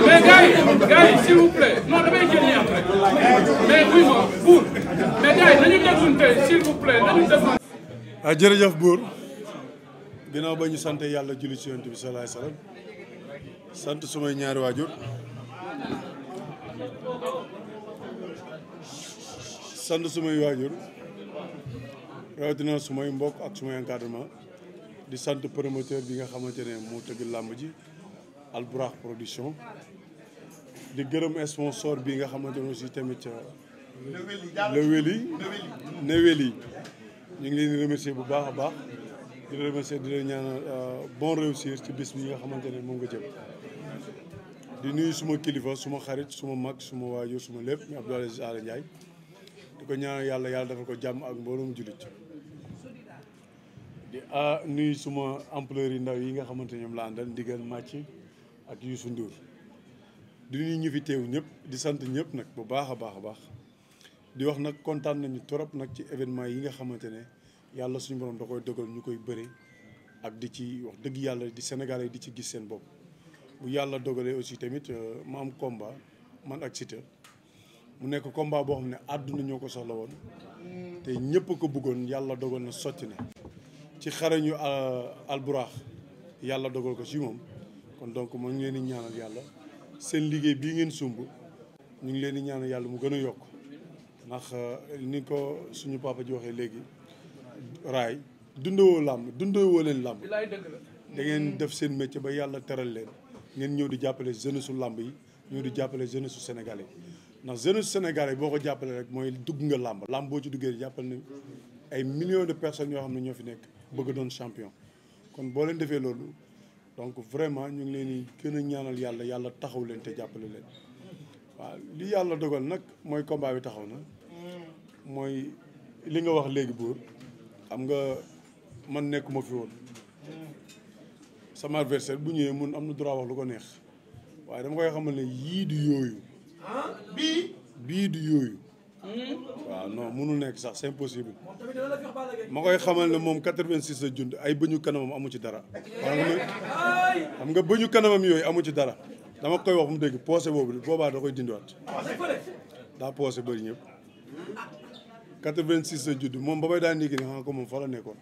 Mais gars, s'il vous plaît, non damay jël ñi après mais oui ma buur mais gars nañu déglu s'il vous plaît nañu déglu. Jërëjëf buur ginnaaw ba ñu sant yàlla julli ci Yonent bi sallallahu alayhi wasallam sant sumay ñaari waajur sant sumay waajur rawatina sumay mbokk ak sumay encadrement di sant promoteur bi nga xamante ne moo tëgg làmb ji Albourakh production di gërëm sponsor bi nga xamante ne aussi tamit Neweli ñu ngi leen di remercier bu baax a baax di remercier di leen ñaanal bon réussir ci bis bi nga xamante ne moom nga jëm di nuyu suma kilifa suma xarit suma mag suma waajur suma lépp ñu Abdou Aziz Ala Ndiaye di ko ñaanal yàlla defal ko jàmm ak mbooloom jullit di nuyu suma ampleur yi ndaw yi nga xamante ne ñoom la àndal ndigal màcc ak Youssou Ndour di nuyu ñu fi teew ñëpp di sant ñëpp nag bu baax a baax a baax di wax nag kontaan nañu trop nag ci événement yi nga xamante ne yàlla suñu borom da koy dogal ñu koy bëre ak di ci wax dëgg yàlla di Sénégalais di ci gis seen bopp bu yàlla dogalee aussi tamit ma am combat man ak Siteu mu nekk combat boo xam ne àdduna ñoo ko soxla woon te ñëpp ko bëggoon yàlla dogal na sotti na ci xarañu Albourakh yàlla dogal ko ci moom kon donc moo ngi leen di ñaanal yàlla seen liggéey bii ngeen sumb ñu ngi leen di ñaanal yàlla mu gën a yokk ndax ni ko suñu papa ji waxee léegi raay dundewoo làmb dundewoo leen làmb da ngeen def seen métier ba yàlla teral leen ngeen ñëw di jàppale jeunesse su làmb yi ñëw di jàppale jeunesse su sénégalais ndax jeunesse su sénégalais boo ko jàppale rek mooy dugg nga làmb boo ci duggee jàppal ne ay millions de personnes yoo xam ne ñoo fi nekk bëgg doon champion kon boo leen defee loolu donc vraiment ñu ngi leen di gën a ñaanal yàlla taxaw leen te jàppale leen waaw li yàlla dogal nag mooy combat bi taxaw na mooy li nga wax léegi buur xam nga man nekkuma fi woon sama adversaire bu ñëwee mun am na droit wax lu ko neex waaye dama koy xamal ne yii du yooyu bii du yooyu waaw non mënul nekk sax c'est impossible ma koy xamal ne moom 86 la jund ay bëñu kanamam amu ci dara xam nga bëñu kanamam yooyu amu ci dara dama koy wax mu dégg poosé boobu boobaa da koy dindiwaat daa poosé bëri ñëpp 86 la judd moom ba may daan ndékki ne xam ko moom fa la nekkoon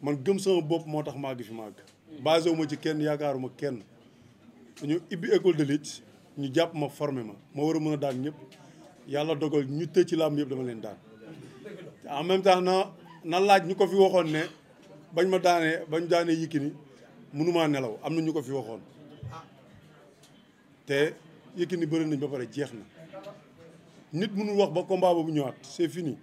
man gëm sama bopp moo tax màgg fi màgg basé wu ma ci kenn yaakaaruma kenn ñu ibbi école de lutte ñu jàpp ma formé ma war a mën a daan ñëpp yàlla dogal ñu tëj ci làmb yëpp dama leen daan en même temps na laaj ñu ko fi waxoon ne bañ daanee Yékini mënumaa nelaw am na ñu ko fi waxoon te Yékini bëri nañ ba pare jeex na nit mënul wax ba combat boobu ñëwaat c'est fini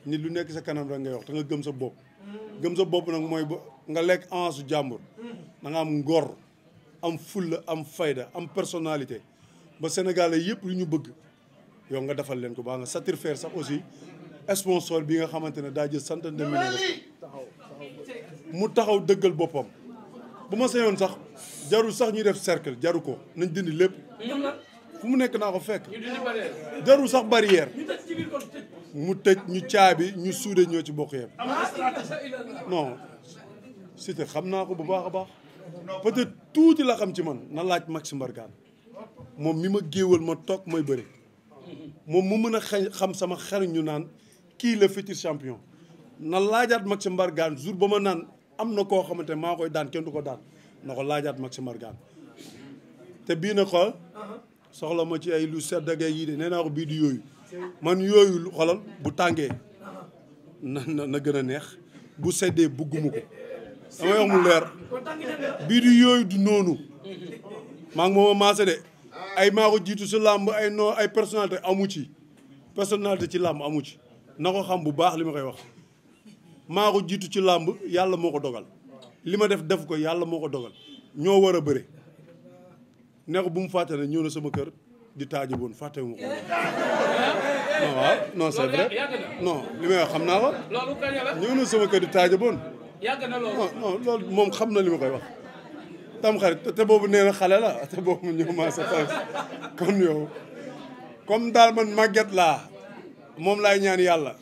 nit lu nekk sa kanam rek ngay wax te nga gëm sa bopp nag mooy ba nga lekk avance su jàmbur da nga am ngor am fulla am fayda am personnalité ba Sénégalais yëpp lu ñu bëgg yow nga defal leen ko baa nga satisfaire sax aussi sponsor bi nga xamante ne daa jël centaine de millions mu taxaw dëggal boppam bu ma sañoon sax jarul sax ñuy def cercle jaru ko nañ dindi lépp fu mu nekk naa ko fekk jarul sax barrière mu tëj ñu caabi ñu suude ñoo ci bokk yem non Siteu xam naa ko bu baax a baax peut-être tuuti la xam ci man na laaj Max Mbargane moom mi ma géewal ma toog mooy bëri moom mu mën a xam sama xariñ ñu naan kii la futur champion na laajaat Maxime Mbargane jour ba ma naan am na koo xamante ne maa koy daan kenn du ko daan na ko laajaat Maxime Mbargane te bii na xool soxla ma ci ay lu sedd ak yii de nee naa ko bii di yooyu man yooyu xoolal bu tàngee na gën a neex bu seddee bugguma ko damay wax mu leer bii di yooyu du noonu maa ngi mooma maase de ay maa ko jiitu si làmb ay non ay personnalité amu ci personnalité ci làmb amu ci na ko xam bu baax li ma koy wax maa ko jiitu ci làmb yàlla moo ko dogal li ma def ko yàlla moo ko dogal ñoo war a bëre ne ko bu mu fàtte ne ñëw na sama kër di taaji boon fàtte wu ma ko non waaw non c'est vrai non li may wax xam naa ko ñëw na sama kër di taaji boon non loolu moom xam na li ma koy wax tam xarit te boobu nee na xale la te boobu ñëw maa sa taw kon yow comme daal man màgget laa moom laay ñaan yàlla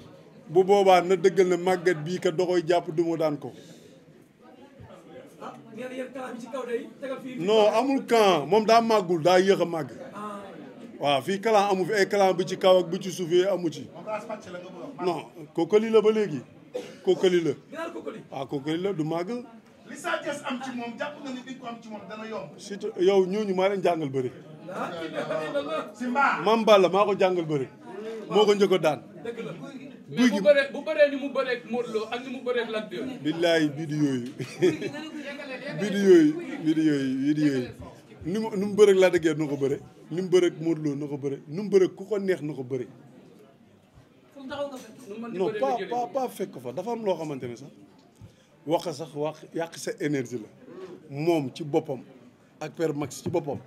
bu boobaa na dëggal na màgget bii ka doxoy jàpp du mu daan ko non amul camp moom daa màggul daa yéex a màgg waaw fii clan amu fi ay clan bi ci kaw ak bi ci suuf yi amu ci non kookali la ba léegi kookali la waaw kookali la du màgg li Sa Thiès am ci moom jàpp nga ni di ko am ci moom dana yomb. surtout yow ñooñu maa leen jàngal bëri. si mbaa. Mame Balla maa ko jàngal bëri. moo ko njëkk a daan. guy gi bu bëree ni mu bëree ak Modou Lo ak ni mu bëree ak Lac 2. billaay bii yooyu ni mu bëreeg Lac de Guiers na ko bëre ni mu bëreeg Modou Lo na ko bëre ni mu bëreeg ku ko neex na ko bëre. non pas fekk fa dafa am loo xamante ne sax. wax yàq sa énergie la moom ci boppam ak Père Max ci boppam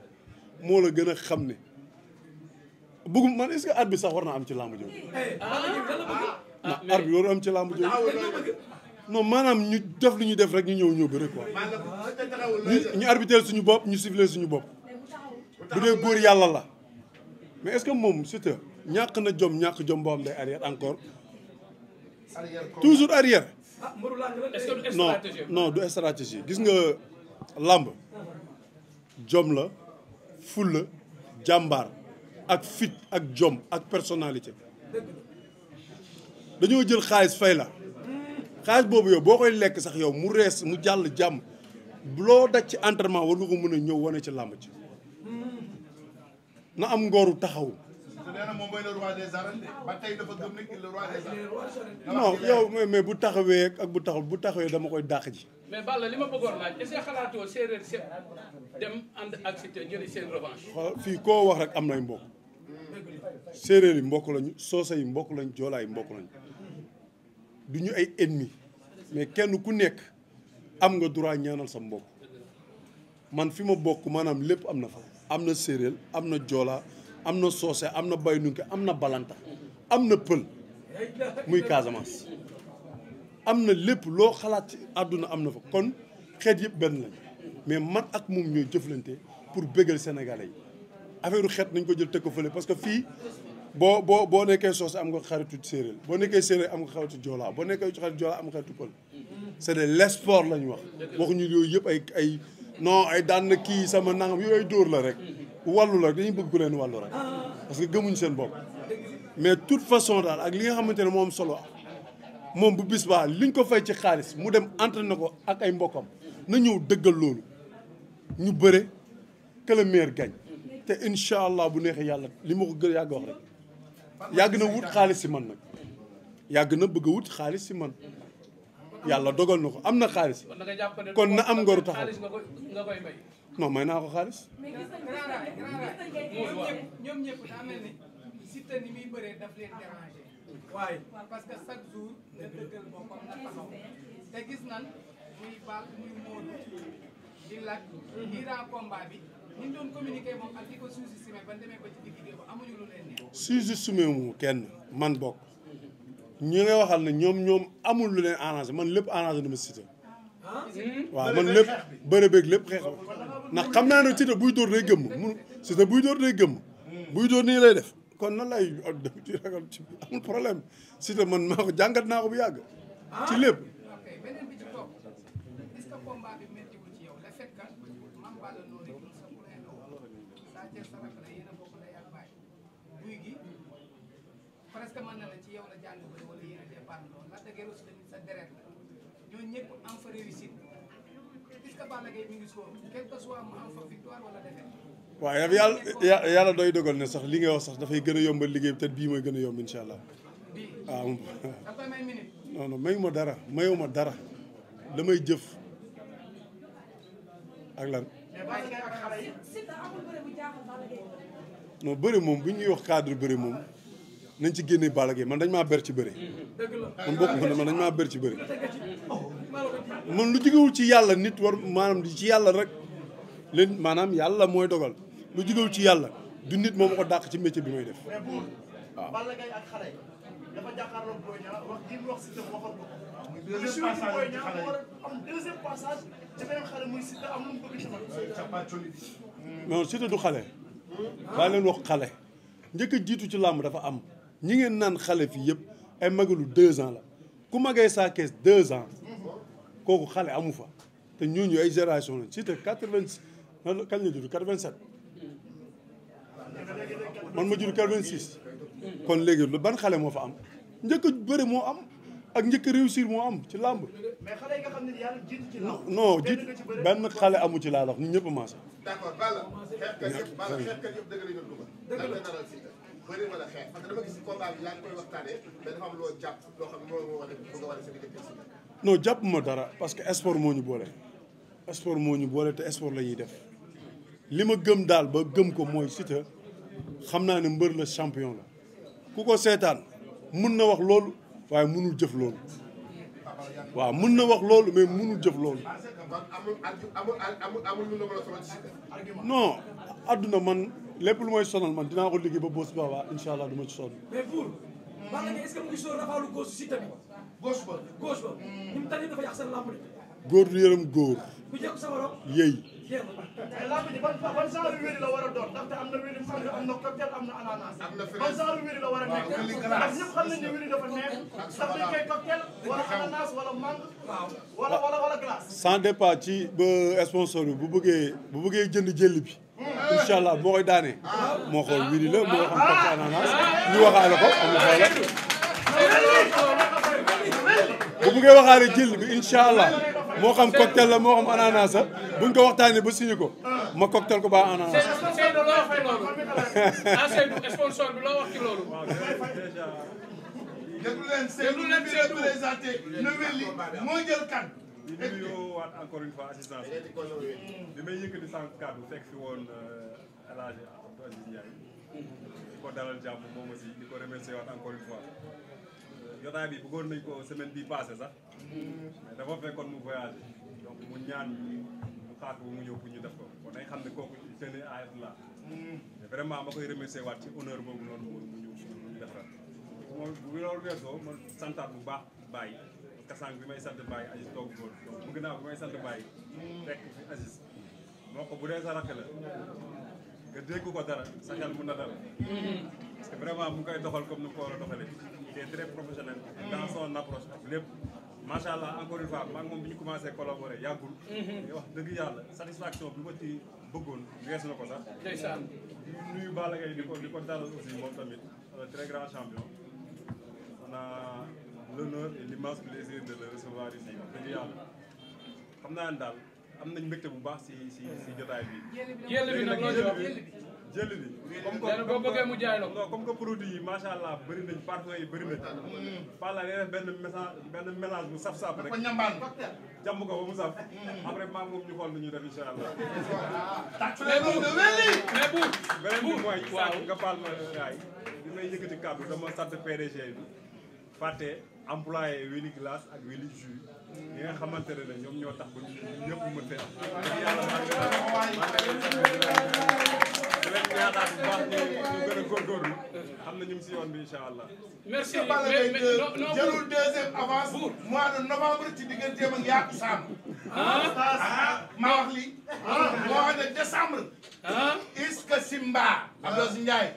moo la gën a xam ne bëggum man est-ce que arbitre sax war na am ci làmb jooju arbitre waru am ci làmb jooju non maanaam ñu def li ñu def rek ñu ñëw bëre quoi ñu arbitrer suñu bopp ñu siffler suñu bopp bu dee góor yàlla la mais est-ce que moom Siteu ñàkk na ñàkk jom boo am day arrière encore toujours arrière non du stratégie gis nga làmb jom la ful la jàmbaar ak fit ak jom ak personnalité dañoo jël xaalis fay la xaalis boobu yow boo koy lekk sax yow mu rees mu jàll jàmm loo daj ci entraînement war nga ko mën a ñëw wane ci làmb ci na am ngooru taxaw moom mooy le roi des arènes ba tey dafa gëm ne le roi des arènes. non yow mais bu taxawee ak bu taxawee dama koy dàq ji. mais Balla li ma bëggoon laaj est-ce que xalaatoo séeréer si dem ànd ak Siteu jëli seen revanche. fii koo wax rek am nay mbokk séeréer yi mbokk lañu soose yi mbokk lañu joolaa yi mbokk lañu du ñu ay ennemis mais kenn ku nekk am nga droit ñaanal sa mbokk man fi ma bokk maanaam lépp am na fa. am na séeréer am na joolaa. am na soose am na bay nunke am na balanta am na pël muy Casamance am na lépp loo xalaat ci àdduna am na fa kon xeet yëpp benn lañ mais man ak moom ñooy jëflante pour bégal Sénégalais yi affaire xeet nañ ko jël teg ko fële parce que fii boo nekkee soose am nga xaritu séeréer boo nekkee séeréer am nga xaritu joolaa boo nekkee xaritu joolaa am nga xaritu pël c'est de l'espoir la ñu wax waxuñu yooyu yëpp ay non ay daan na kii sama nangam yooyu ay dóor la rek wàllu la dañuy bëgg ku leen wàllu rek parce que gëmuñ seen bopp mais toute façon daal ak li nga xamante ne moom solo moom bu bis baa liñ ko fay ci xaalis mu dem entraîné ko ak ay mbokkam na ñëw dëggal loolu ñu bëre que le meilleur gagne te incha allah bu neexee yàlla li ma ko gën yàgg wax rek yàgg na wut xaalis si man nag yàgg na bëgg a wut xaalis si man yàlla dogal na ko am na xaalis kon na am ngoru taxaw non may naa ko xaalis. ñoom ñëpp daa mel ni Siteu ni muy bëree daf leen déranger. waaye parce que chaque jour nga dëggal boppam na taxaw te gis nan muy baal muy Modou di Lac durant combat bi ñu doon communiquer moom ak di ko sous-estimé ba demee ba ci digg bi amuñu lu leen ne. sous-estimé mu kenn man bokk ñi nga waxal ne ñoom amul lu leen arrangé man lépp arrangé na ma Siteu waaw man lépp bëre beeg lépp xeex ndax xam naa ne Siteu buy dóor day gëmm mun Siteu buy dóor day gëmm buy dóor nii lay def kon nan lay ci ragal ci amul problème Siteu man maa ko jàngat naa ko bu yàgg ci lépp. ok beneen bi ci topp est-ce que combat bi méttiwul ci yow le fait que Mame Balla Noreyni sa poulain la woon Sa Thiès sa rakk la yéen a bokk ndey ak baay Gouye Gui presque mën na la ci yow la jàng bëri wala yéen a départ loolu Lac de Guiers aussi tamit sa deret la ñooñu ñëpp am fa réussite est-ce que Balla Gaye mi ngi sóor quel que soit mu am fa victoire wala défaite. waaw yàlla doy dogal ne sax li ngay wax sax dafay gën a yombal liggéey bi te bii mooy gën a yomb incha allah. bii waaw da koy may minute. non non mayu ma dara mayuma dara damay jëf ak lan. non bëri moom bu ñuy wax cadre bëri moom nañ ci génne Balla Gaye man dañ maa ber ci bëri. man bokk man dañ maa ber ci bëri. man lu jógewul ci yàlla nit war maanaam di ci yàlla rek leen maanaam yàlla mooy dogal lu jógewul ci yàlla du nit moom ko dàq ci métier bi may def waaw. Balla Gaye ak xale dafa jàkkaarloog Boy Niang wax ji mu wax si waxoon ko. deuxième passage Boy ci Niang xale yi. war a am deuxième passage ci beneen xale muy Siteu am lu mu bëgg ci man. non Siteu du xale daa leen wax xale njëkk a jiitu ci làmb dafa am ñi ngeen naan xale fii yëpp ay magalu 2 ans la ku magee saa kees 2 ans kooku xale amu fa te ñooñu ay génération lañ Siteu 86 kañ la judd 87 man ma judd 86 kon léegi lu ban xale moo fa am njëkk a bëre moo am ak njëkk a réussir moo am ci làmb. mais xale yi nga xam ne yàlla jiitu ci làmb. non jiit benn xale amu ci laa wax ñun ñëpp a maase. d'accord Balla xeexkat yëpp Balla xeexkat yëpp dëgg la ñu dugal. dëgg la naral Siteu bëri wala xeex parce que dama gis si combat bi yaa ngi koy waxtaanee mais dafa am loo jàpp loo xam ne moo war a bëgg a wane sa diggante Siteu. non jàpp ma dara parce que sport moo ñu boole. sport moo ñu boole te sport la ñuy def li ma gëm daal ba gëm ko mooy Siteu xam naa ne mbër la champion la ku ko seetaan mun na wax loolu waaye munul jëf loolu waaw mun na wax loolu mais munul jëf loolu. non adduna man lépp lu may sonal man dinaa ko liggéey ba bés ba waa incha allah du ma ci sonn. mais pour Balla Gaye est-ce que mu ngi sóor rafaalu góos Siteu bi. gauche ba. gauche ba. ni mu tànnee dafa yàq seen lamb de. góor du yërëm góor. ku jekk sa morom. yëy. jeex na. mais lamb ji ban genre wéri la war a doon ndaxte am na wéri am na cocktail am na ananas. ban genre wéri la war a nekk. ndax ñëpp xam nañ ne wéri dafa neex. ndax dañ koy cocktail wala ananas wala mangue. waaw wala glace. sans départ ci ba sponsor bi bu bëggee jënd jël bi. incha allah boo koy daanee. moo xool wéri la moo xam cocktail ananas ñu waxaale ko amul xoolal. bu bëggee waxaale jël bi incha allah moo xam cocktail la moo xam ananas la buñ ko waxtaanee ba signé ko ma cocktail ko ba ananas. Seydou loo wax ci loolu ah Seydou sponsor bi loo wax ci loolu. déglu leen Seydou bi la présenté ne weli moo jël kan. di nuyuwaat encore une fois assistance bi may yëkkati sànq kàddu fekk fi woon El Hadj Abdou Aziz Ndiaye di ko dalal jàmm moom aussi di ko remercier waat encore une fois jotaay bi bëggoon nañ ko semaine bii passé sax mais dafa fekkoon mu voyagé donc mu ñaan mu xaar ko mu ñëw pour ñu def ko kon day xam ne kooku tenait à être là mais vraiment ma koy remercier waat ci honneur boobu noonu mu ñu defal moom bu loolu weesoo ma santaat bu baax bàyyi parce que sànq bi may sant Baye Aziz toog góor donc bëgg naa bi may sant Baye fekk fi Aziz moo ko bu dee sa rakk la nga dégg ko dara sa xel mën na dal parce que vraiment mu ngi koy doxal comme ni mu ko war a doxalee il est très professionnel dans son approche ak lépp macha allah encore une fois maa ngi moom bi ñu commencé collaborer yàggul mais wax dëgg yàlla satisfaction bi ma ci bëggoon weesu na ko sax ndeysaan nuyu Balla Gaye di ko dalal aussi moom tamit un très grand champion on a l'honneur et l'immense plaisir de le recevoir ici wax dëgg yàlla xam naa ne daal am nañ mbégte bu baax si jotaay bi. jël bi nag loo ci wax jël bi comme nee na boo bëggee mu jaay la non comme que produit yi macha allah bëri nañ parfum yi bëri nañ. Balla ngay def benn mélange bu saf-saf rek. ko ñambaan. jàmm ko ba mu saf. après maa moom ñu xool nu ñuy def incha allah. mais buur beneen bi mooy sànq nga baal ma yaay bi may yëkkati kàddu dama sant PDG bi fàtte employé Weli Glace ak Weli Jus yi nga xamante ne ñoom ñoo tax ba ñëpp mën fee am yàlla leen yaakaar bu baax ñu gën a góorgóorlu xam na ñu ngi si yoon bi incha allah. merci Balla Gaye non jëlul deuxième avance mois de novembre ci digganteem ak Yatou Samb. maa wax lii. mois de décembre. est-ce que Simba. Abdoulaye Ndiaye.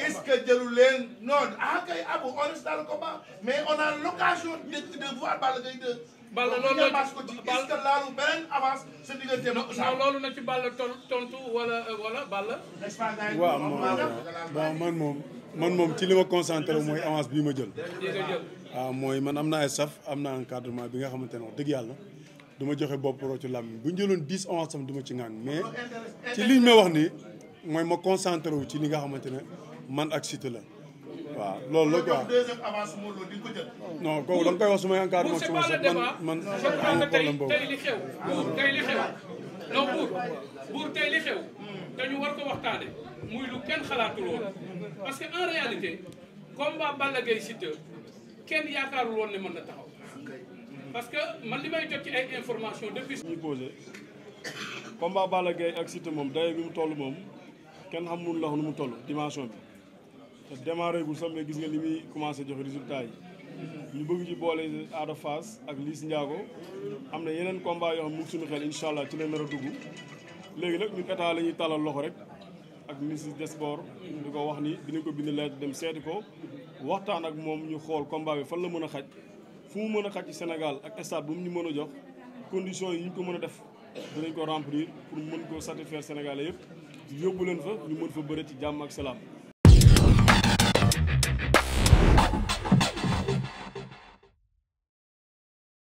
est-ce que jëlu leen non kay Abou on reste dans le combat mais on a l'occasion de voir Balla Gaye 2 Balla loolu la ko ci est-ce que laalu beneen avance sa diggante ma non loolu na ci Balla tontu wala Balla. waaw man moom ci li ma concentré mooy avance bii ma jël. waaw mooy man am na ay saf am na encadrement bi nga xamante ne wax dëgg yàlla du ma joxe bopp roccu làmb bu ñu jëloon 10 avance tam du ma ci ngaan mais ci liñ may wax nii mooy ma concentré wu ci li nga xamante ne man ak Siteu la waaw loolu la quoi. deuxième avance Modou Lo di ko jël. non kooku da nga koy wax su may encadrement sama saf man am na problème boobu. tey li xew tey li xew donc buur tey li xew dañu war ko waxtaane muy lu kenn xalaatul woon parce que en réalité combat Balla Gaye Siteu kenn yaakaarul woon ne mën na taxaw parce que man li may jot ci ay information depuis. ñuy posé combat Balla Gaye ak Siteu moom daye bi mu toll moom kenn xamul la nu mu toll dimension bi te démarré gul sax mais gis nga ni muy commencé joxe résultat yi ñu bëgg ci boole Ada Fass ak Liss Ndiago am na yeneen combat yoo xam mu ngi suñu xel incha allah ci leen nar a dugg léegi nag ñun état la ñuy tàllal loxo rek ak ministre des sports di ko wax ni dinañ ko bind lettre dem seeti ko waxtaan ak moom ñu xool combat bi fan la mën a xaj fu mu mën a xaj ci Sénégal ak stade bu mu ñu mën a jox conditions yi ñu ko mën a def dinañ ko remplir pour mën ko satisfaire Sénégalais yëpp yóbbu leen fa ñu mën fa bëre ci jàmm ak salaam